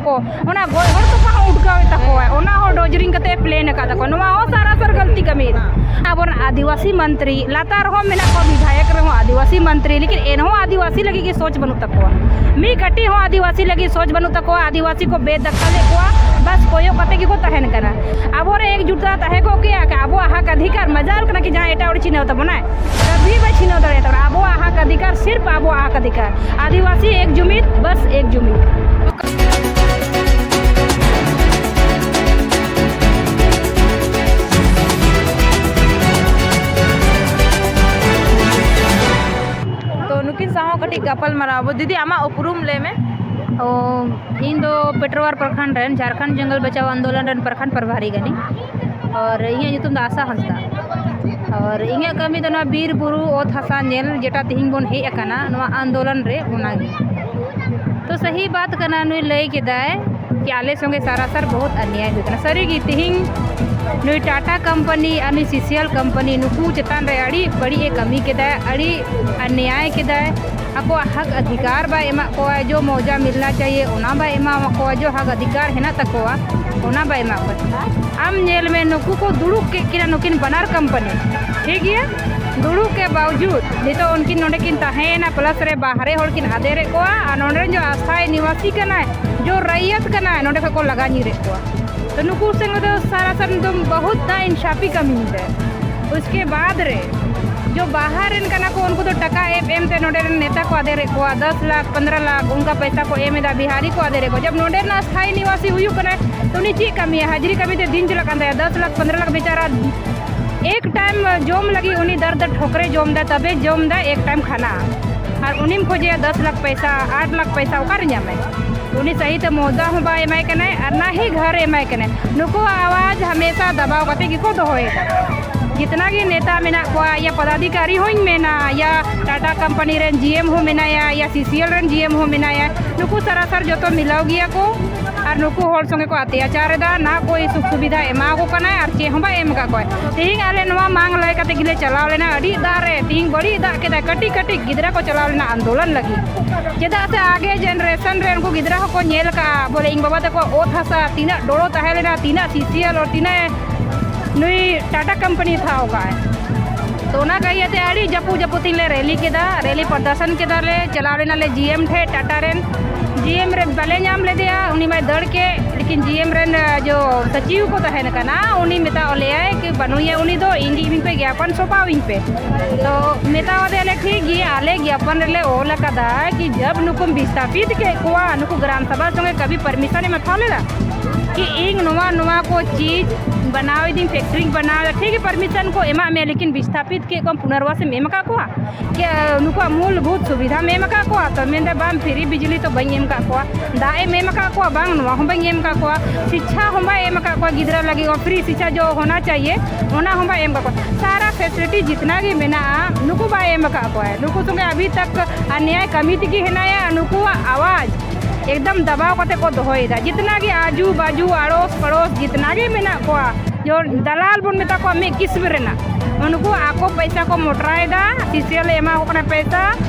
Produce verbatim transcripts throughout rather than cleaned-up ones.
ᱠᱚ, ᱚᱱᱟ ᱜᱚᱡ ᱦᱚᱲ ᱠᱚ ᱥᱟᱶ ᱩᱴᱠᱟᱹᱣᱮᱫ ᱛᱟᱠᱚᱣᱟ, ᱚᱱᱟ ᱦᱚᱸ ᱰᱚᱡᱨᱤᱝ ᱠᱟᱛᱮ ᱯᱞᱮᱱ ᱟᱠᱟᱫ ᱛᱟᱠᱚᱣᱟ᱾ ᱱᱚᱣᱟ ᱦᱚᱸ ᱥᱟᱨᱟᱥᱟᱨ ᱜᱟᱹᱞᱛᱤ ᱠᱟᱹᱢᱤᱭᱮᱫᱟ᱾ ᱟᱵᱚᱨᱮᱱ ᱟᱹᱫᱤᱵᱟᱹᱥᱤ ᱢᱚᱱᱛᱨᱤ ᱞᱟᱛᱟᱨ ᱦᱚᱸ ᱢᱮᱱᱟᱜ ᱠᱚᱣᱟ, ᱵᱤᱫᱷᱟᱭᱚᱠ ᱨᱮᱦᱚᱸ ᱟᱹᱫᱤᱵᱟᱹᱥᱤ ᱢᱚᱱᱛᱨᱤ, ᱞᱮᱠᱤᱱ ᱮᱱᱦᱚᱸ ᱟᱹᱫᱤᱵᱟᱹᱥᱤ ᱞᱟᱹᱜᱤᱫ ᱜᱮ ᱥᱳᱪ ᱵᱟᱹᱱᱩᱜ ᱛᱟᱠᱚᱣᱟ᱾ ᱢᱤᱫ ᱠᱟᱹᱴᱤᱡ ᱦᱚᱸ ᱟᱹᱫᱤᱵᱟᱹᱥᱤ ᱞᱟᱹᱜᱤᱫ ᱥᱳᱪ ᱵᱟᱹᱱᱩᱜ ᱛᱟᱠᱚᱣᱟ᱾ ᱟᱹᱫᱤᱵᱟᱹᱥᱤ ᱠᱚ ᱵᱮᱫᱟᱠᱷᱟᱞᱮᱫ ᱠᱚᱣᱟ, ᱵᱟᱥ ᱠᱚᱭᱚᱜ ᱠᱟᱛᱮ ᱜᱮᱠᱚ ᱛᱟᱦᱮᱱ ᱠᱟᱱᱟ᱾ ᱟᱵᱚᱨᱮ ᱮᱠᱡᱩᱴᱛᱟ ᱛᱟᱦᱮᱸ ᱠᱚᱜ ᱠᱮᱭᱟ, ᱟᱵᱚᱣᱟᱜ ᱦᱟᱠ ᱚᱫᱷᱤᱠᱟᱨ ᱢᱟᱡᱟᱞ ᱠᱟᱱᱟ ᱠᱤ ᱡᱟᱦᱟᱸ ᱮᱴᱟᱜ ᱦᱚᱲ ᱪᱤᱱᱦᱟᱹᱣ ᱛᱟᱵᱚᱱᱟᱭ, ᱠᱟᱵᱷᱤ ᱵᱟᱭ ᱪᱤᱱᱦᱟᱹᱣ ᱫᱟᱲᱮᱭᱟᱜ ᱛᱟᱵᱚᱱᱟ᱾ ᱟᱵᱚᱣᱟᱜ ᱦᱟᱠ ᱚᱫᱷᱤᱠᱟᱨ, ᱥᱤᱨᱯ ᱟᱵᱚᱣᱟᱜ ᱦᱟᱠ ᱚᱫᱷᱤᱠᱟᱨ, ᱟᱹᱫᱤᱵᱟᱹᱥᱤ ᱮᱠ ᱡᱩᱢᱤᱫ, ᱵᱟᱥ ᱮᱠ ᱡᱩᱢᱤᱫ᱾ ᱛᱚ, ᱱᱩᱠᱤᱱ ᱥᱟᱶ ᱦᱚᱸ ᱠᱟᱹᱴᱤᱡ ᱜᱟᱯᱟᱞ ᱢᱟᱨᱟᱣ ᱟᱵᱚ᱾ ᱫᱤᱫᱤ, ᱟᱢᱟᱜ ᱩᱯᱨᱩᱢ ᱞᱟᱹᱭ ᱢᱮ᱾ ᱚ, ᱤᱧ ᱫᱚ ᱯᱮᱴᱨᱳᱣᱟᱨ ᱯᱨᱚᱠᱷᱚᱸᱰ ᱨᱮᱱ ᱡᱷᱟᱲᱠᱷᱚᱸᱰ ᱡᱚᱝᱜᱚᱞ ᱵᱟᱪᱟᱣ ᱟᱱᱫᱳᱞᱚᱱ ᱨᱮᱱ ᱯᱨᱚᱠᱷᱚᱸᱰ ᱯᱨᱚᱵᱷᱟᱨᱤ ᱠᱟᱹᱱᱟᱹᱧ᱾ ᱟᱨ ᱤᱧᱟᱹᱜ ᱧᱩᱛᱩᱢ ᱫᱚ ᱟᱥᱟ ᱦᱟᱸᱥᱫᱟ᱾ ᱟᱨ ᱤᱧᱟᱹᱜ ᱠᱟᱹᱢᱤ ᱫᱚ ᱱᱚᱣᱟ ᱵᱤᱨ ᱵᱩᱨᱩ ᱚᱛ ᱦᱟᱥᱟ ᱧᱮᱞ, ᱡᱮᱴᱟ ᱛᱮᱦᱮᱧ ᱵᱚᱱ ᱦᱮᱡ ᱟᱠᱟᱱᱟ ᱱᱚᱣᱟ ᱟᱱᱫᱳᱞᱚᱱ ᱨᱮ, ᱚᱱᱟᱜᱮ᱾ ᱛᱚ, ᱥᱟᱹᱦᱤ ᱵᱟᱛ ᱠᱟᱱᱟ, ᱱᱩᱭ ᱞᱟᱹᱭ ᱠᱮᱫᱟᱭ ᱠᱤ ᱟᱞᱮ ᱥᱚᱸᱜᱮ ᱥᱟᱨᱟᱥᱟᱨ ᱵᱚᱦᱩᱛ ᱚᱱᱱᱭᱟᱭ ᱦᱩᱭ ᱠᱟᱱᱟ᱾ ᱥᱟᱹᱨᱤᱜᱮ, ᱛᱮᱦᱮᱧ ᱱᱩᱭ ᱴᱟᱴᱟ ᱠᱳᱢᱯᱟᱱᱤ ᱟᱨ ᱱᱩᱭ ᱥᱤᱥᱤᱭᱟᱞ ᱠᱳᱢᱯᱟᱱᱤ, ᱱᱩᱠᱩ ᱪᱮᱛᱟᱱ ᱨᱮ ᱟᱹᱰᱤ ᱵᱟᱹᱲᱤᱡ ᱮ ᱠᱟᱹᱢᱤ ᱠᱮᱫᱟ, ᱟᱹᱰᱤ ᱚᱱᱱᱭᱟᱭ ᱠᱮᱫᱟᱭ᱾ ᱟᱠᱚᱣᱟᱜ ᱦᱚᱠ ᱚᱫᱷᱤᱠᱟᱨ ᱵᱟᱭ ᱮᱢᱟᱜ ᱠᱚᱣᱟ, ᱡᱚ ᱢᱚᱣᱡᱟ ᱢᱤᱞᱱᱟ ᱪᱟᱦᱤᱭᱮ ᱚᱱᱟ ᱵᱟᱭ ᱮᱢᱟᱣᱟᱜ ᱠᱚᱣᱟ, ᱡᱚ ᱦᱚᱠ ᱚᱫᱷᱤᱠᱟᱨ ᱦᱮᱱᱟᱜ ᱛᱟᱠᱚᱣᱟ ᱚᱱᱟ ᱵᱟᱭ ᱮᱢᱟᱜ ᱠᱚᱣᱟ᱾ ᱟᱢ ᱧᱮᱞ ᱢᱮ, ᱱᱩᱠᱩ ᱠᱚ ᱫᱩᱲᱩᱵ ᱠᱮᱫ ᱠᱤᱱᱟ ᱱᱩᱠᱤᱱ ᱵᱟᱱᱟᱨ ᱠᱳᱢᱯᱟᱱᱤ, ᱴᱷᱤᱠ ᱜᱮᱭᱟ? ᱫᱩᱲᱩᱵ ᱠᱮ ᱵᱟᱣᱡᱩᱫ ᱱᱤᱛᱚᱜ ᱩᱱᱠᱤᱱ ᱱᱚᱰᱮ ᱠᱤᱱ ᱛᱟᱦᱮᱸᱭᱮᱱᱟ, ᱯᱞᱟᱥ ᱨᱮ ᱵᱟᱦᱨᱮ ᱦᱚᱲ ᱠᱤᱱ ᱟᱫᱮᱨᱮᱫ ᱠᱚᱣᱟ ᱟᱨ ᱱᱚᱰᱮ ᱨᱮᱱ ᱡᱚ ᱟᱥᱛᱷᱟᱭᱤ ᱱᱤᱣᱟᱥᱤ ᱠᱟᱱᱟᱭ, ᱡᱚ ᱨᱟᱭᱭᱟᱛ ᱠᱟᱱᱟᱭ, ᱱᱚᱰᱮ ᱠᱷᱚᱱ ᱠᱚ ᱞᱟᱜᱟ ᱧᱤᱨᱮᱫ ᱠᱚᱣᱟ᱾ ᱛᱚ ᱱᱩᱠᱩ ᱥᱮᱱ ᱫᱚ ᱥᱟᱨᱟᱥᱟᱨ ᱮᱠᱫᱚᱢ ᱵᱚᱦᱩᱛ ᱱᱟᱤᱱᱥᱟᱯᱷᱤ ᱠᱟᱹᱢᱤ ᱦᱩᱭᱩᱜ ᱛᱟᱭᱟ᱾ ᱩᱥᱠᱮ ᱵᱟᱫ ᱨᱮ ᱡᱚ ᱵᱟᱦᱟᱨ ᱨᱮᱱ ᱠᱟᱱᱟ ᱠᱚ, ᱩᱱᱠᱩ ᱫᱚ ᱴᱟᱠᱟ ᱮᱢ ᱮᱢ ᱛᱮ ᱱᱚᱰᱮ ᱨᱮᱱ ᱱᱮᱛᱟ ᱠᱚ ᱟᱫᱮᱨᱮᱫ ᱠᱚᱣᱟ, ᱫᱚᱥ ᱞᱟᱠᱷ, ᱯᱚᱱᱫᱽᱨᱚ ᱞᱟᱠᱷ ᱚᱱᱠᱟ ᱯᱚᱭᱥᱟ ᱠᱚ ᱮᱢ ᱮᱫᱟ, ᱵᱤᱦᱟᱨᱤ ᱠᱚ ᱟᱫᱮᱨᱮᱫ ᱠᱚᱣᱟ᱾ ᱡᱚᱵ ᱱᱚᱰᱮ ᱨᱮᱱᱟᱜ ᱥᱛᱷᱟᱭᱤ ᱱᱤᱣᱟᱥᱤ ᱦᱩᱭᱩᱜ ᱠᱟᱱᱟᱭ, ᱛᱚ ᱩᱱᱤ ᱪᱮᱫ ᱠᱟᱹᱢᱤᱭᱟ? ᱦᱟᱡᱨᱤ ᱠᱟᱹᱢᱤ ᱛᱮ ᱫᱤᱱ ᱪᱟᱞᱟᱜ ᱠᱟᱱ ᱛᱟᱭᱟ᱾ ᱫᱚᱥ ᱞᱟᱠᱷ, ᱯᱚᱱᱫᱽᱨᱚ ᱞᱟᱠᱷ ᱵᱮᱪᱟᱨᱟ ᱮᱠ ᱴᱟᱭᱤᱢ ᱡᱚᱢ ᱞᱟᱹᱜᱤᱫ ᱩᱱᱤ ᱫᱟᱨ ᱫᱟᱨ ᱴᱷᱚᱠᱨᱮ ᱡᱚᱢ ᱫᱟ, ᱛᱚᱵᱮ ᱡᱚᱢ ᱫᱟ ᱮᱠ ᱴᱟᱭᱤᱢ ᱠᱷᱟᱱᱟ᱾ ᱟᱨ ᱩᱱᱤᱢ ᱠᱷᱚᱡᱮᱭᱟ ᱫᱚᱥ ᱞᱟᱠᱷ ᱯᱚᱭᱥᱟ, ᱟᱴ ᱞᱟᱠᱷ ᱯᱚᱭᱥᱟ, ᱚᱠᱟᱨᱮ ᱧᱟᱢᱟᱭ? ᱩᱱᱤ ᱥᱟᱹᱦᱤ ᱛᱮ ᱢᱚᱣᱡᱟ ᱦᱚᱸ ᱵᱟᱭ ᱮᱢᱟᱭ ᱠᱟᱱᱟᱭ ᱟᱨ ᱱᱟ ᱦᱤ ᱜᱷᱚᱨ ᱮᱢᱟᱭ ᱠᱟᱱᱟᱭ᱾ ᱱᱩᱠᱩᱣᱟᱜ ᱟᱣᱟᱡᱽ ᱦᱟᱢᱮᱥᱟ ᱫᱟᱵᱟᱣ ᱠᱟᱛᱮ ᱜᱮᱠᱚ ᱫᱚᱦᱚᱭᱮᱫᱟ᱾ ᱡᱤᱛᱱᱟ ᱜᱮ ᱱᱮᱛᱟ ᱢᱮᱱᱟᱜ ᱠᱚᱣᱟ, ᱭᱟ ᱯᱚᱫᱟᱫᱷᱤᱠᱟᱨᱤ ᱦᱚᱸᱧ ᱢᱮᱱᱟ, ᱭᱟ ᱴᱟᱴᱟ ᱠᱳᱢᱯᱟᱱᱤ ᱨᱮᱱ ᱡᱤ ᱮᱢ ᱦᱚᱸ ᱢᱮᱱᱟᱭᱟ, ᱭᱟ ᱥᱤ ᱥᱤ ᱮᱞ ᱨᱮᱱ ᱡᱤ ᱮᱢ ᱦᱚᱸ ᱢᱮᱱᱟᱭᱟ, ᱱᱩᱠᱩ ᱥᱟᱨᱟᱥᱟᱨ ᱡᱚᱛᱚ ᱢᱤᱞᱟᱹᱣ ᱜᱮᱭᱟ ᱠᱚ᱾ ᱟᱨ ᱱᱩᱠᱩ ᱦᱚᱲ ᱥᱚᱸᱜᱮ ᱠᱚ ᱚᱛᱛᱟᱪᱟᱨ ᱮᱫᱟ, ᱱᱟ ᱠᱳᱭ ᱥᱩᱠ ᱥᱩᱵᱤᱫᱷᱟ ᱮᱢᱟ ᱠᱚ ᱠᱟᱱᱟᱭ ᱟᱨ ᱪᱮᱫ ᱦᱚᱸ ᱵᱟᱭ ᱮᱢ ᱟᱠᱟᱫ ᱠᱚᱣᱟ᱾ ᱛᱤᱦᱤᱧ ᱟᱞᱮ ᱱᱚᱣᱟ ᱢᱟᱝ ᱞᱟᱹᱭ ᱠᱟᱛᱮ ᱜᱮᱞᱮ ᱪᱟᱞᱟᱣ ᱞᱮᱱᱟ, ᱟᱹᱰᱤ ᱫᱟᱜ ᱨᱮ, ᱛᱤᱦᱤᱧ ᱵᱟᱹᱲᱤᱡ ᱫᱟᱜ ᱠᱮᱫᱟᱭ, ᱠᱟᱹᱴᱤᱡ ᱠᱟᱹᱴᱤᱡ ᱜᱤᱫᱽᱨᱟᱹ ᱠᱚ ᱪᱟᱞᱟᱣ ᱞᱮᱱᱟ ᱟᱱᱫᱳᱞᱚᱱ ᱞᱟᱹᱜᱤᱫ᱾ ᱪᱮᱫᱟᱜ ᱥᱮ ᱟᱜᱮ ᱡᱮᱱᱟᱨᱮᱥᱚᱱ ᱨᱮ ᱩᱱᱠᱩ ᱜᱤᱫᱽᱨᱟᱹ ᱦᱚᱸᱠᱚ ᱧᱮᱞ ᱟᱠᱟᱫᱼᱟ, ᱵᱚᱞᱮ ᱤᱧ ᱵᱟᱵᱟ ᱛᱟᱠᱚᱣᱟᱜ ᱚᱛ ᱦᱟᱥᱟ ᱛᱤᱱᱟᱹᱜ ᱰᱚᱲᱚ ᱛᱟᱦᱮᱸ ᱞᱮᱱᱟ, ᱛᱤᱱᱟᱹᱜ ᱥᱤᱥᱤᱭᱟᱞ ᱟᱨ ᱛᱤᱱᱟᱹᱜ ᱱᱩᱭ ᱴᱟᱴᱟ ᱠᱳᱢᱯᱟᱱᱤ ᱛᱷᱟᱣ ᱠᱟᱜᱼᱟᱭ᱾ ᱛᱚ ᱚᱱᱟ ᱠᱟᱹᱭᱟᱹᱛᱮ ᱟᱹᱰᱤ ᱡᱟᱹᱯᱩᱫ ᱡᱟᱹᱯᱩᱫ ᱛᱤᱧ ᱞᱮ ᱨᱮᱞᱤ ᱠᱮᱫᱟ, ᱨᱮᱞᱤ ᱯᱨᱚᱫᱚᱨᱥᱚᱱ ᱠᱮᱫᱟᱞᱮ, ᱪᱟᱞᱟᱣ ᱞᱮᱱᱟᱞᱮ ᱡᱤ ᱮᱢ ᱴᱷᱮᱡ ᱴᱟᱴᱟ ᱨᱮᱱ᱾ ᱡᱤ ᱮᱢ ᱨᱮ ᱵᱟᱞᱮ ᱧᱟᱢ ᱞᱮᱫᱮᱭᱟ, ᱩᱱᱤ ᱢᱟᱭ ᱫᱟᱹᱲ ᱠᱮᱫ, ᱞᱮᱠᱤᱱ ᱡᱤ ᱮᱢ ᱨᱮᱱ ᱡᱚ ᱥᱚᱪᱤᱵᱽ ᱠᱚ ᱛᱟᱦᱮᱱ ᱠᱟᱱᱟ, ᱩᱱᱤ ᱢᱮᱛᱟᱣ ᱞᱮᱭᱟᱭ ᱠᱤ ᱵᱟᱹᱱᱩᱭᱟ ᱩᱱᱤ ᱫᱚ, ᱤᱧ ᱜᱮ ᱤᱢᱟᱹᱧ ᱯᱮ, ᱜᱮᱭᱟᱯᱚᱱ ᱥᱚᱯᱟᱣᱤᱧ ᱯᱮ᱾ ᱛᱚ ᱢᱮᱛᱟᱣ ᱫᱮᱭᱟᱞᱮ, ᱴᱷᱤᱠ ᱜᱮᱭᱟ, ᱟᱞᱮ ᱜᱮᱭᱟᱯᱚᱱ ᱨᱮᱞᱮ ᱚᱞ ᱟᱠᱟᱫᱟ ᱠᱤ ᱡᱟᱵ ᱱᱩᱠᱩᱢ ᱵᱤᱥᱛᱷᱟᱯᱤᱛ ᱠᱮᱫ ᱠᱚᱣᱟ, ᱱᱩᱠᱩ ᱜᱨᱟᱢ ᱥᱟᱵᱷᱟ ᱥᱚᱸᱜᱮ ᱠᱟᱵᱷᱤ ᱯᱟᱨᱢᱤᱥᱚᱱ ᱮᱢ ᱦᱟᱛᱟᱣ ᱞᱮᱫᱟ ᱠᱤ ᱤᱧ ᱱᱚᱣᱟ ᱱᱚᱣᱟ ᱠᱚ ᱪᱤᱡᱽ ᱵᱮᱱᱟᱣ ᱤᱫᱤᱧ, ᱯᱷᱮᱠᱴᱨᱤᱧ ᱵᱮᱱᱟᱣ ᱮᱫᱟ, ᱴᱷᱤᱠ ᱜᱮ ᱯᱟᱨᱢᱤᱥᱚᱱ ᱠᱚ ᱮᱢᱟᱜ ᱢᱮ, ᱞᱮᱠᱤᱱ ᱵᱤᱥᱛᱷᱟᱯᱤᱛ ᱠᱮᱫ ᱠᱚᱣᱟᱢ, ᱯᱩᱱᱚᱨᱵᱟᱥ ᱮᱢ ᱮᱢ ᱟᱠᱟᱫ ᱠᱚᱣᱟ? ᱠᱤ ᱱᱩᱠᱩᱣᱟᱜ ᱢᱩᱞᱵᱷᱩᱛ ᱥᱩᱵᱤᱫᱷᱟᱢ ᱮᱢ ᱟᱠᱟᱫ ᱠᱚᱣᱟ? ᱛᱚ ᱢᱮᱱᱫᱟ ᱵᱟᱝ, ᱯᱷᱨᱤ ᱵᱤᱡᱽᱞᱤ ᱛᱚ ᱵᱟᱹᱧ ᱮᱢ ᱟᱠᱟᱫ ᱠᱚᱣᱟ, ᱫᱟᱜ ᱮᱢ ᱮᱢ ᱟᱠᱟᱫ ᱠᱚᱣᱟ? ᱵᱟᱝ, ᱱᱚᱣᱟ ᱦᱚᱸ ᱵᱟᱹᱧ ᱮᱢ ᱟᱠᱟᱫ ᱠᱚᱣᱟ᱾ ᱥᱤᱪᱪᱷᱟ ᱦᱚᱸ ᱵᱟᱭ ᱮᱢ ᱟᱠᱟᱫ ᱠᱚᱣᱟ ᱜᱤᱫᱽᱨᱟᱹ ᱞᱟᱹᱜᱤᱫ, ᱯᱷᱨᱤ ᱥᱤᱪᱪᱷᱟ ᱡᱚ ᱦᱳᱱᱟ ᱪᱟᱦᱤᱭᱮ, ᱚᱱᱟ ᱦᱚᱸ ᱵᱟᱭ ᱮᱢ ᱟᱠᱟᱫ ᱠᱚᱣᱟ᱾ ᱥᱟᱨᱟ ᱯᱷᱮᱥᱤᱞᱤᱴᱤ ᱡᱤᱛᱱᱟ ᱜᱮ ᱢᱮᱱᱟᱜᱼᱟ, ᱱᱩᱠᱩ ᱵᱟᱭ ᱮᱢ ᱟᱠᱟᱫ ᱠᱚᱣᱟ᱾ ᱱᱩᱠᱩ ᱥᱚᱸᱜᱮ ᱟᱵᱷᱤ ᱛᱟᱠ ᱟᱱᱭᱟᱭ ᱠᱟᱹᱢᱤ ᱛᱮᱜᱮ ᱦᱮᱱᱟᱭᱟ, ᱱᱩᱠᱩᱣᱟᱜ ᱟᱣᱟᱡᱽ ᱮᱠᱫᱚᱢ ᱫᱟᱵᱟᱣ ᱠᱟᱛᱮ ᱠᱚ ᱫᱚᱦᱚᱭᱮᱫᱟ᱾ ᱡᱤᱛᱱᱟ ᱜᱮ ᱟᱡᱩ ᱵᱟᱡᱩ ᱟᱲᱳᱥ ᱯᱟᱲᱳᱥ ᱡᱤᱛᱱᱟ ᱜᱮ ᱢᱮᱱᱟᱜ ᱠᱚᱣᱟ, ᱡᱚ ᱫᱟᱞᱟᱞ ᱵᱚᱱ ᱢᱮᱛᱟ ᱠᱚᱣᱟ ᱢᱤᱫ ᱠᱤᱥᱢ ᱨᱮᱱᱟᱜ, ᱩᱱᱠᱩ ᱟᱠᱚ ᱯᱚᱭᱥᱟ ᱠᱚ ᱢᱚᱴᱨᱟᱭᱮᱫᱟ, ᱥᱤᱥᱤᱭᱟᱞ ᱮ ᱮᱢᱟ ᱠᱚ ᱠᱟᱱᱟ ᱯᱚᱭᱥᱟ,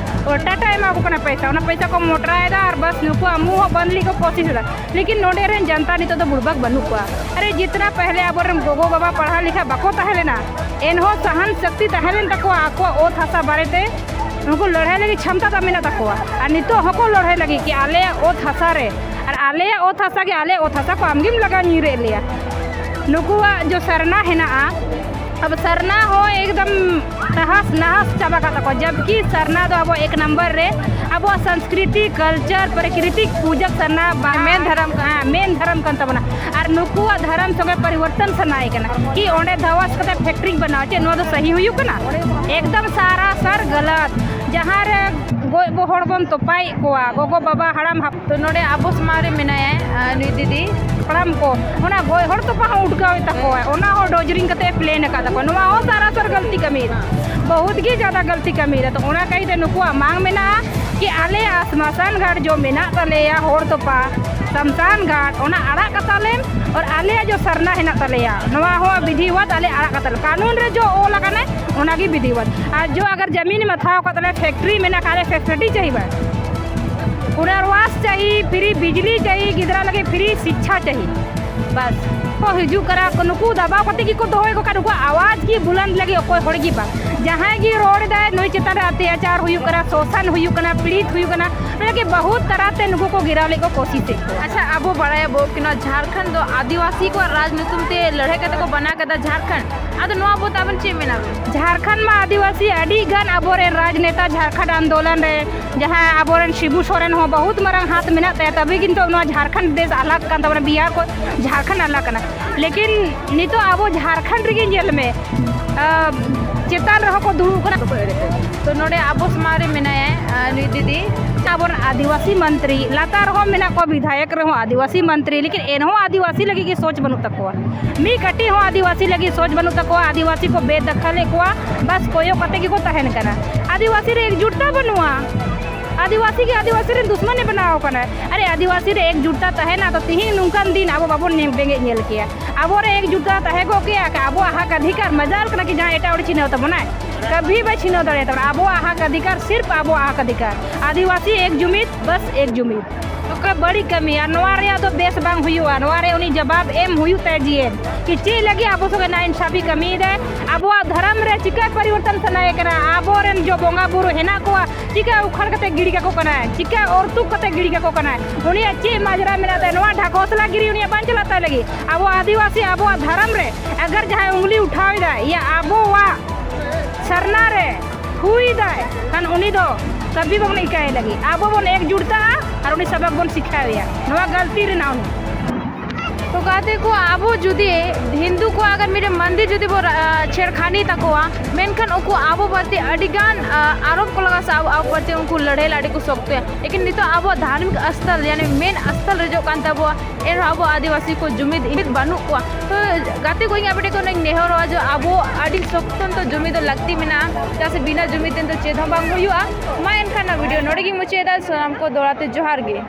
ᱚ, ᱴᱟᱴᱟ ᱮᱢᱟ ᱠᱚ ᱠᱟᱱᱟ ᱯᱚᱭᱥᱟ, ᱚᱱᱟ ᱯᱚᱭᱥᱟ ᱠᱚ ᱢᱚᱴᱨᱟᱭᱮᱫᱟ ᱟᱨ ᱵᱟᱥ ᱱᱩᱠᱩᱣᱟᱜ ᱢᱩᱸᱦ ᱦᱚᱸ ᱵᱚᱱᱫ ᱞᱟᱹᱜᱤᱫ ᱠᱚ ᱠᱳᱥᱤᱥ ᱮᱫᱟ᱾ ᱞᱮᱠᱤᱱ ᱱᱚᱰᱮ ᱨᱮᱱ ᱡᱟᱱᱛᱟ ᱱᱤᱛᱚᱜ ᱫᱚ ᱵᱩᱲᱵᱟᱠ ᱵᱟᱹᱱᱩᱜ ᱠᱚᱣᱟ᱾ ᱟᱨᱮ ᱡᱤᱛᱱᱟ ᱯᱮᱦᱞᱮ ᱟᱵᱚᱨᱮᱱ ᱜᱚᱜᱚ ᱵᱟᱵᱟ ᱯᱟᱲᱦᱟᱣ ᱞᱮᱠᱷᱟ ᱵᱟᱠᱚ ᱛᱟᱦᱮᱸ ᱞᱮᱱᱟ, ᱮᱱᱦᱚᱸ ᱥᱟᱦᱟᱱ ᱥᱚᱠᱛᱤ ᱛᱟᱦᱮᱸ ᱞᱮᱱ ᱛᱟᱠᱚᱣᱟ ᱟᱠᱚᱣᱟᱜ ᱚᱛ ᱦᱟᱥᱟ ᱵᱟᱨᱮᱛᱮ, ᱩᱱᱠᱩ ᱞᱟᱹᱲᱦᱟᱹᱭ ᱞᱟᱹᱜᱤᱫ ᱪᱷᱟᱢᱛᱟ ᱫᱚ ᱢᱮᱱᱟᱜ ᱛᱟᱠᱚᱣᱟ᱾ ᱟᱨ ᱱᱤᱛᱚᱜ ᱦᱚᱸᱠᱚ ᱞᱟᱹᱲᱦᱟᱹᱭ ᱞᱟᱹᱜᱤᱫ ᱠᱤ ᱟᱞᱮᱭᱟᱜ ᱚᱛ ᱦᱟᱥᱟ ᱨᱮ, ᱟᱨ ᱟᱞᱮᱭᱟᱜ ᱚᱛ ᱦᱟᱥᱟ ᱜᱮ ᱟᱞᱮ ᱚᱛ ᱦᱟᱥᱟ ᱠᱚ ᱟᱢᱜᱮᱢ ᱞᱟᱜᱟ ᱧᱤᱨᱮᱫ ᱞᱮᱭᱟ᱾ ᱱᱩᱠᱩᱣᱟᱜ ᱡᱚ ᱥᱟᱨᱱᱟ ᱦᱮᱱᱟᱜᱼᱟ, ᱟᱵᱚ ᱥᱟᱨᱱᱟ ᱦᱚᱸ ᱮᱠᱫᱚᱢ ᱛᱟᱦᱟᱥ ᱱᱟᱦᱟᱥ ᱪᱟᱵᱟ ᱠᱟᱜ ᱛᱟᱠᱚᱣᱟ, ᱡᱟᱵᱠᱤ ᱥᱟᱨᱱᱟ ᱫᱚ ᱟᱵᱚ ᱮᱠ ᱱᱟᱢᱵᱟᱨ ᱨᱮ ᱟᱵᱚᱣᱟᱜ ᱥᱚᱝᱥᱠᱨᱤᱛᱤ, ᱠᱟᱞᱪᱟᱨ, ᱯᱨᱟᱠᱨᱤᱛᱤᱠ ᱯᱩᱡᱟᱹ ᱥᱟᱨᱱᱟ ᱵᱟᱦᱟ ᱢᱮᱱ ᱫᱷᱚᱨᱚᱢ ᱠᱟᱱᱟ᱾ ᱦᱮᱸ, ᱢᱮᱱ ᱫᱷᱚᱨᱚᱢ ᱠᱟᱱ ᱛᱟᱵᱚᱱᱟ᱾ ᱟᱨ ᱱᱩᱠᱩᱣᱟᱜ ᱫᱷᱚᱨᱚᱢ ᱥᱚᱸᱜᱮ ᱯᱚᱨᱤᱵᱚᱨᱛᱚᱱ ᱥᱟᱱᱟᱭᱮ ᱠᱟᱱᱟ ᱠᱤ ᱚᱸᱰᱮ ᱫᱷᱟᱣᱟᱥ ᱠᱟᱛᱮ ᱯᱷᱮᱠᱴᱨᱤᱧ ᱵᱮᱱᱟᱣᱟ, ᱪᱮᱫ ᱱᱚᱣᱟ ᱫᱚ ᱥᱟᱹᱦᱤ ᱦᱩᱭᱩᱜ ᱠᱟᱱᱟ? ᱮᱠᱫᱚᱢ ᱥᱟᱨᱟᱥᱟᱨ ᱜᱟᱞᱟᱛ᱾ ᱡᱟᱦᱟᱸ ᱨᱮ ᱜᱚᱡ ᱵᱚ ᱦᱚᱲ ᱵᱚᱱ ᱛᱚᱯᱟᱭᱮᱫ ᱠᱚᱣᱟ, ᱜᱚᱜᱚ ᱵᱟᱵᱟ ᱦᱟᱲᱟᱢ ᱦᱟᱯ- ᱛᱚ ᱱᱚᱰᱮ ᱟᱵᱚ ᱥᱚᱢᱟᱡᱽ ᱨᱮ ᱢᱮᱱᱟᱭᱟ, ᱟᱨ ᱱᱩᱭ ᱫᱤᱫᱤ᱾ ᱦᱟᱲᱟᱢ ᱠᱚ ᱚᱱᱟ ᱜᱚᱡ ᱦᱚᱲ ᱛᱚᱯᱟ ᱦᱚᱸ ᱩᱴᱠᱟᱹᱣᱮᱫ ᱛᱟᱠᱚᱣᱟ, ᱚᱱᱟ ᱦᱚᱸ ᱰᱚᱡᱨᱤᱝ ᱠᱟᱛᱮ ᱯᱞᱮᱱ ᱟᱠᱟᱫ ᱛᱟᱠᱚᱣᱟ᱾ ᱱᱚᱣᱟ ᱦᱚᱸ ᱥᱟᱨᱟᱥᱟᱨ ᱜᱟᱹᱞᱛᱤ ᱠᱟᱹᱢᱤᱭᱮᱫᱟ, ᱵᱚᱦᱩᱛ ᱜᱮ ᱡᱟᱫᱟ ᱜᱟᱹᱞᱛᱤ ᱠᱟᱹᱢᱤᱭᱮᱫᱟ᱾ ᱛᱚ ᱚᱱᱟ ᱠᱟᱭᱛᱮ ᱱᱩᱠᱩᱣᱟᱜ ᱢᱟᱝ ᱢᱮᱱᱟᱜᱼᱟ ᱠᱤ ᱟᱞᱮᱭᱟᱜ ᱥᱢᱟᱥᱟᱱ ᱜᱷᱟᱴ ᱡᱚ ᱢᱮᱱᱟᱜ ᱛᱟᱞᱮᱭᱟ, ᱦᱚᱲ ᱛᱚᱯᱟ, शमशान घाट, ᱚᱱᱟ ᱟᱲᱟᱜ ᱠᱟᱛᱟ ᱞᱮᱢ᱾ ᱟᱨ ᱟᱞᱮᱭᱟᱜ ᱡᱚ ᱥᱟᱨᱱᱟ ᱦᱮᱱᱟᱜ ᱛᱟᱞᱮᱭᱟ, ᱱᱚᱣᱟ ᱦᱚᱸ ᱵᱤᱫᱷᱤᱣᱟᱛ ᱟᱞᱮ ᱟᱲᱟᱜ ᱠᱟᱛᱟ ᱞᱮ, ᱠᱟᱹᱱᱩᱱ ᱨᱮ ᱡᱚ ᱚᱞ ᱟᱠᱟᱱᱟ, ᱚᱱᱟᱜᱮ ᱵᱤᱫᱷᱤᱣᱟᱛ᱾ ᱟᱨ ᱡᱚ ᱟᱜᱟᱨ ᱡᱟᱢᱤᱱ ᱮᱢ ᱦᱟᱛᱟᱣ ᱠᱟᱛ ᱞᱮ, ᱯᱷᱮᱠᱴᱨᱤ ᱢᱮᱱᱟᱜ ᱠᱷᱟᱱ ᱟᱞᱮ ᱯᱷᱮᱥᱤᱞᱤᱴᱤ ᱪᱟᱹᱦᱤ ᱵᱟᱥ, ᱯᱩᱱᱟᱨᱵᱟᱥ ᱪᱟᱹᱦᱤ, ᱯᱷᱨᱤ ᱵᱤᱡᱽᱞᱤ ᱪᱟᱹᱦᱤ, ᱜᱤᱫᱽᱨᱟᱹ ᱞᱟᱹᱜᱤᱫ ᱯᱷᱨᱤ ᱥᱤᱠᱪᱷᱟ ᱪᱟᱹᱦᱤ ᱵᱟᱥ᱾ ᱠᱚ ᱦᱤᱡᱩᱜ ᱠᱟᱱᱟ, ᱱᱩᱠᱩ ᱫᱟᱵᱟᱣ ᱠᱟᱛᱮ ᱜᱮᱠᱚ ᱫᱚᱦᱚᱭᱮᱫ ᱠᱚ ᱠᱷᱟᱱ, ᱱᱩᱠᱩᱣᱟᱜ ᱟᱣᱟᱡᱽ ᱜᱮ ᱵᱩᱞᱟᱱᱫ ᱞᱟᱹᱜᱤᱫ ᱚᱠᱚᱭ ᱦᱚᱲ ᱜᱮ ᱵᱟᱝ᱾ ᱡᱟᱦᱟᱸᱭ ᱜᱮ ᱨᱚᱲ ᱮᱫᱟᱭ, ᱱᱩᱭ ᱪᱮᱛᱟᱱ ᱨᱮ ᱚᱛᱛᱟᱪᱟᱨ ᱦᱩᱭᱩᱜ ᱠᱟᱱᱟ, ᱥᱳᱥᱟᱱ ᱦᱩᱭᱩᱜ ᱠᱟᱱᱟ, ᱚᱱᱟ ᱞᱟᱹᱜᱤᱫ ᱵᱚᱦᱩᱛ ᱛᱟᱨᱟ ᱛᱮ ᱱᱩᱠᱩ ᱠᱚ ᱜᱤᱨᱟᱣ ᱞᱟᱹᱜᱤᱫ ᱠᱚ ᱠᱳᱥᱤᱥᱮᱫ ᱠᱚᱣᱟ᱾ ᱟᱪᱪᱷᱟ, ᱟᱵᱚ ᱵᱟᱲᱟᱭᱟᱵᱚ ᱠᱤ ᱱᱚᱣᱟ ᱡᱷᱟᱲᱠᱷᱚᱸᱰ ᱫᱚ ᱟᱹᱫᱤᱵᱟᱹᱥᱤ ᱠᱚᱣᱟᱜ ᱨᱟᱡᱽ ᱧᱩᱛᱩᱢ ᱛᱮ ᱞᱟᱹᱲᱦᱟᱹᱭ ᱠᱟᱛᱮ ᱠᱚ ᱵᱮᱱᱟᱣ ᱠᱮᱫᱟ ᱡᱷᱟᱲᱠᱷᱚᱸᱰ᱾ ᱟᱫᱚ ᱱᱚᱣᱟ ᱵᱟᱵᱚᱫ ᱟᱵᱮᱱ ᱪᱮᱫ ᱢᱮᱱᱟ ᱵᱮᱱ? ᱡᱷᱟᱲᱠᱷᱚᱸᱰ ᱢᱟ ᱟᱹᱫᱤᱵᱟᱹᱥᱤ ᱟᱹᱰᱤ ᱜᱟᱱ ᱟᱵᱚᱨᱮᱱ ᱨᱟᱡᱽᱱᱮᱛᱟ ᱡᱷᱟᱲᱠᱷᱚᱸᱰ ᱟᱱᱫᱳᱞᱚᱱ ᱨᱮ ᱡᱟᱦᱟᱸ ᱟᱵᱚᱨᱮᱱ ᱥᱤᱵᱩ ᱥᱚᱨᱮᱱ ᱦᱚᱸ ᱵᱚᱦᱩᱛ ᱢᱟᱨᱟᱝ ᱦᱟᱛ ᱢᱮᱱᱟᱜ ᱛᱟᱭᱟ, ᱛᱚᱵᱮ ᱠᱤᱱᱛᱩ ᱱᱚᱣᱟ ᱡᱷᱟᱲᱠᱷᱚᱸᱰ ᱫᱮᱥ ᱟᱞᱟᱜᱽ ᱠᱟᱱ ᱛᱟᱵᱚᱱᱟ, ᱵᱤᱦᱟᱨ ᱠᱚ ᱡᱷᱟᱲᱠᱷᱚᱸᱰ ᱟᱞᱟᱜᱽ ᱠᱟᱱᱟ᱾ ᱞᱮᱠᱤᱱ ᱱᱤᱛᱚᱜ ᱟᱵᱚ ᱡᱷᱟᱲᱠᱷᱚᱸᱰ ᱨᱮᱜᱮ ᱧᱮᱞ ᱢᱮ, ᱟᱸ, ᱪᱮᱛᱟᱱ ᱨᱮᱦᱚᱸ ᱠᱚ ᱫᱩᱲᱩᱵ ᱠᱟᱱᱟ᱾ ᱛᱚ ᱱᱚᱰᱮ ᱟᱵᱚ ᱥᱟᱢᱟᱝ ᱨᱮ ᱢᱮᱱᱟᱭᱟ, ᱟᱸ, ᱱᱩᱭ ᱫᱤᱫᱤ᱾ ᱟᱵᱚᱨᱮᱱ ᱟᱹᱫᱤᱵᱟᱹᱥᱤ ᱢᱚᱱᱛᱨᱤ ᱞᱟᱛᱟᱨ ᱨᱮᱦᱚᱸ ᱢᱮᱱᱟᱜ ᱠᱚᱣᱟ, ᱵᱤᱫᱷᱟᱭᱚᱠ ᱨᱮᱦᱚᱸ ᱟᱹᱫᱤᱵᱟᱹᱥᱤ ᱢᱚᱱᱛᱨᱤ, ᱞᱮᱠᱤᱱ ᱮᱱᱦᱚᱸ ᱟᱹᱫᱤᱵᱟᱹᱥᱤ ᱞᱟᱹᱜᱤᱫ ᱜᱮ ᱥᱳᱪ ᱵᱟᱹᱱᱩᱜ ᱛᱟᱠᱚᱣᱟ᱾ ᱢᱤᱫ ᱠᱟᱹᱴᱤᱡ ᱦᱚᱸ ᱟᱹᱫᱤᱵᱟᱹᱥᱤ ᱞᱟᱹᱜᱤᱫ ᱥᱳᱪ ᱵᱟᱹᱱᱩᱜ ᱛᱟᱠᱚᱣᱟ᱾ ᱟᱹᱫᱤᱵᱟᱹᱥᱤ ᱠᱚ ᱵᱮᱫᱟᱠᱷᱟᱞᱮᱫ ᱠᱚᱣᱟ, ᱵᱟᱥ ᱠᱚᱭᱚᱜ ᱠᱟᱛᱮ ᱜᱮᱠᱚ ᱛᱟᱦᱮᱱ ᱠᱟᱱᱟ᱾ ᱟᱹᱫᱤᱵᱟᱹᱥᱤ ᱨᱮ ᱮᱠᱡᱩᱴᱛᱟ ᱵᱟᱹᱱᱩᱜᱼᱟ᱾ ᱟᱹᱫᱤᱵᱟᱹᱥᱤ ᱜᱮ ᱟᱹᱫᱤᱵᱟᱹᱥᱤ ᱨᱮᱱ ᱫᱩᱥᱢᱟᱱᱮ ᱵᱮᱱᱟᱣ ᱟᱠᱟᱱᱟ᱾ ᱟᱨᱮ, ᱟᱹᱫᱤᱵᱟᱹᱥᱤ ᱨᱮ ᱮᱠᱡᱩᱴᱛᱟ ᱛᱟᱦᱮᱱᱟ ᱛᱚ ᱛᱤᱦᱤᱧ ᱱᱚᱝᱠᱟᱱ ᱫᱤᱱ ᱟᱵᱚ ᱵᱟᱵᱚᱱ ᱧᱮ-, ᱵᱮᱸᱜᱮᱫ ᱧᱮᱞ ᱠᱮᱭᱟ᱾ ᱟᱵᱚᱨᱮ ᱮᱠᱡᱩᱴᱛᱟ ᱛᱟᱦᱮᱸ ᱠᱚᱜ ᱠᱮᱭᱟ, ᱟᱵᱚᱣᱟᱜ ᱦᱟᱠ ᱚᱫᱷᱤᱠᱟᱨ ᱢᱟᱡᱟᱞ ᱠᱟᱱᱟ ᱠᱤ ᱡᱟᱦᱟᱸ ᱮᱴᱟᱜ ᱦᱚᱲ ᱪᱷᱤᱱᱟᱹᱣ ᱛᱟᱵᱚᱱᱟᱭ? ᱠᱟᱵᱷᱤ ᱵᱟᱭ ᱪᱷᱤᱱᱟᱹᱣ ᱫᱟᱲᱮᱭᱟᱛᱟᱵᱚᱱᱟ᱾ ᱟᱵᱚᱣᱟᱜ ᱦᱟᱠ ᱚᱫᱷᱤᱠᱟᱨ, ᱥᱤᱨᱯ ᱟᱵᱚᱣᱟᱜ ᱦᱟᱠ ᱚᱫᱷᱤᱠᱟᱨ᱾ ᱟᱹᱫᱤᱵᱟᱹᱥᱤ ᱮᱠ ᱡᱩᱢᱤᱫ, ᱵᱟᱥ ᱮᱠ ᱡᱩᱢᱤᱫ᱾ ᱱᱚᱝᱠᱟ ᱵᱟᱹᱲᱤᱡ ᱠᱟᱹᱢᱤ, ᱟᱨ ᱱᱚᱣᱟ ᱨᱮᱭᱟᱜ ᱫᱚ ᱵᱮᱥ ᱵᱟᱝ ᱦᱩᱭᱩᱜᱼᱟ᱾ ᱱᱚᱣᱟ ᱨᱮ ᱩᱱᱤ ᱡᱚᱵᱟᱵ ᱮᱢ ᱦᱩᱭᱩᱜ ᱛᱟᱭᱟ ᱡᱤᱭᱮᱱ, ᱠᱤ ᱪᱮᱫ ᱞᱟᱹᱜᱤᱫ ᱟᱵᱚ ᱥᱚᱸᱜᱮ ᱱᱟᱭᱤᱱᱥᱟᱯᱷᱤ ᱠᱟᱹᱢᱤᱭᱮᱫᱟᱭ? ᱟᱵᱚᱣᱟᱜ ᱫᱷᱚᱨᱚᱢ ᱨᱮ ᱪᱤᱠᱟᱹ ᱯᱚᱨᱤᱵᱚᱨᱛᱚᱱ ᱥᱟᱱᱟᱭᱮ ᱠᱟᱱᱟ? ᱟᱵᱚᱨᱮᱱ ᱡᱚ ᱵᱚᱸᱜᱟ ᱵᱩᱨᱩ ᱦᱮᱱᱟᱜ ᱠᱚᱣᱟ, ᱪᱤᱠᱟᱹ ᱩᱠᱷᱟᱹᱲ ᱠᱟᱛᱮ ᱜᱤᱰᱤ ᱠᱟᱠᱚ ᱠᱟᱱᱟᱭ? ᱪᱤᱠᱟᱹ ᱚᱨᱛᱩᱠ ᱠᱟᱛᱮ ᱜᱤᱰᱤ ᱠᱟᱠᱚ ᱠᱟᱱᱟᱭ? ᱩᱱᱤᱭᱟᱜ ᱪᱮᱫ ᱢᱟᱡᱽᱨᱟ ᱢᱮᱱᱟᱜ ᱛᱟᱭᱟ? ᱱᱚᱣᱟ ᱰᱷᱟᱠᱚᱥᱞᱟ ᱜᱤᱨᱤ ᱩᱱᱤᱭᱟᱜ ᱵᱟᱝ ᱪᱟᱞᱟᱜ ᱛᱟᱭ ᱞᱟᱹᱜᱤᱫ? ᱟᱵᱚ ᱟᱹᱫᱤᱵᱟᱹᱥᱤ ᱟᱵᱚᱣᱟᱜ ᱫᱷᱚᱨᱚᱢ ᱨᱮ ᱟᱜᱟᱨ ᱡᱟᱦᱟᱸᱭ ᱩᱝᱞᱤ ᱩᱴᱷᱟᱣ ᱮᱫᱟᱭ, ᱭᱟ ᱟᱵᱚᱣᱟᱜ ᱥᱟᱨᱱᱟ ᱨᱮ ᱦᱩᱭ ᱫᱟᱭ, ᱠᱷᱟᱱ ᱩᱱᱤ ᱫᱚ ᱠᱟᱹᱵᱷᱤ ᱵᱟᱵᱚᱱ ᱤᱠᱟᱭ ᱞᱟᱹᱜᱤᱫ᱾ ᱟᱵᱚ ᱵᱚᱱ ᱮᱠᱡᱩᱴᱛᱟᱜᱼᱟ ᱟᱨ ᱩᱱᱤ ᱥᱟᱵᱟᱠ ᱵᱚᱱ ᱥᱤᱠᱷᱟᱣᱮᱭᱟ᱾ ᱱᱚᱣᱟ ᱜᱟᱹᱞᱛᱤ ᱨᱮᱱᱟᱜ ᱩᱱᱤ᱾ ᱛᱚ ᱜᱟᱛᱮ ᱠᱚ, ᱟᱵᱚ ᱡᱩᱫᱤ ᱦᱤᱱᱫᱩ ᱠᱚ ᱟᱜᱟᱨ ᱢᱤᱫᱴᱮᱱ ᱢᱚᱱᱫᱤᱨ ᱡᱩᱫᱤ ᱵᱚ ᱨᱟ-, ᱪᱷᱮᱲᱠᱷᱟᱱᱤ ᱛᱟᱠᱚᱣᱟ, ᱢᱮᱱᱠᱷᱟᱱ ᱩᱱᱠᱩ ᱟᱵᱚ ᱵᱟᱨᱮᱛᱮ ᱟᱹᱰᱤ ᱜᱟᱱ, ᱟ, ᱟᱨᱳᱯ ᱠᱚ ᱞᱟᱜᱟᱣᱟ ᱥᱮ ᱟᱵᱚ, ᱟᱵᱚ ᱵᱟᱨᱮᱛᱮ ᱩᱱᱠᱩ ᱞᱟᱹᱲᱦᱟᱹᱭ ᱞᱟᱹᱜᱤᱫ ᱠᱚ ᱥᱚᱠᱛᱚᱭᱟ᱾ ᱞᱮᱠᱤᱱ ᱱᱤᱛᱚᱜ ᱟᱵᱚᱣᱟᱜ ᱫᱷᱟᱨᱢᱤᱠ ᱥᱛᱷᱚᱞ, ᱭᱟᱱᱤ ᱢᱮᱱ ᱥᱛᱷᱚᱞ ᱨᱮ ᱡᱚᱜ ᱠᱟᱱ ᱛᱟᱵᱚᱣᱟ, ᱮᱱᱨᱮᱦᱚᱸ ᱟᱵᱚ ᱟᱹᱫᱤᱵᱟᱹᱥᱤ ᱠᱚ ᱡᱩᱢᱤᱫ ᱤᱢᱤᱫ ᱵᱟᱹᱱᱩᱜ ᱠᱚᱣᱟ᱾ ᱛᱚ ᱜᱟᱛᱮ ᱠᱚ, ᱤᱧ ᱟᱯᱮ ᱴᱷᱮᱱ ᱠᱷᱚᱱ ᱤᱧ ᱱᱮᱦᱚᱨᱚᱜᱼᱟ ᱡᱮ ᱟᱵᱚ ᱟᱹᱰᱤ ᱥᱚᱠᱛᱚ ᱱᱤᱛᱚᱜ ᱡᱩᱢᱤᱫ ᱫᱚ ᱞᱟᱹᱠᱛᱤ ᱢᱮᱱᱟᱜᱼᱟ, ᱪᱮᱫᱟᱜ ᱥᱮ ᱵᱤᱱᱟᱹ ᱡᱩᱢᱤᱫ ᱛᱮ ᱱᱤᱛᱚᱜ ᱪᱮᱫ ᱦᱚᱸ ᱵᱟᱝ ᱦᱩᱭᱩᱜᱼᱟ᱾ ᱢᱟ ᱮᱱᱠᱷᱟᱱ ᱱᱚᱣᱟ ᱵᱷᱤᱰᱤᱭᱳ ᱱᱚᱰᱮ ᱜᱤᱧ ᱢᱩᱪᱟᱹᱫ ᱮᱫᱟ᱾ ᱥᱟᱱᱟᱢ ᱠᱚ ᱫᱚᱦᱲᱟ ᱛᱮ ᱡᱚᱦᱟᱨ ᱜᱮ᱾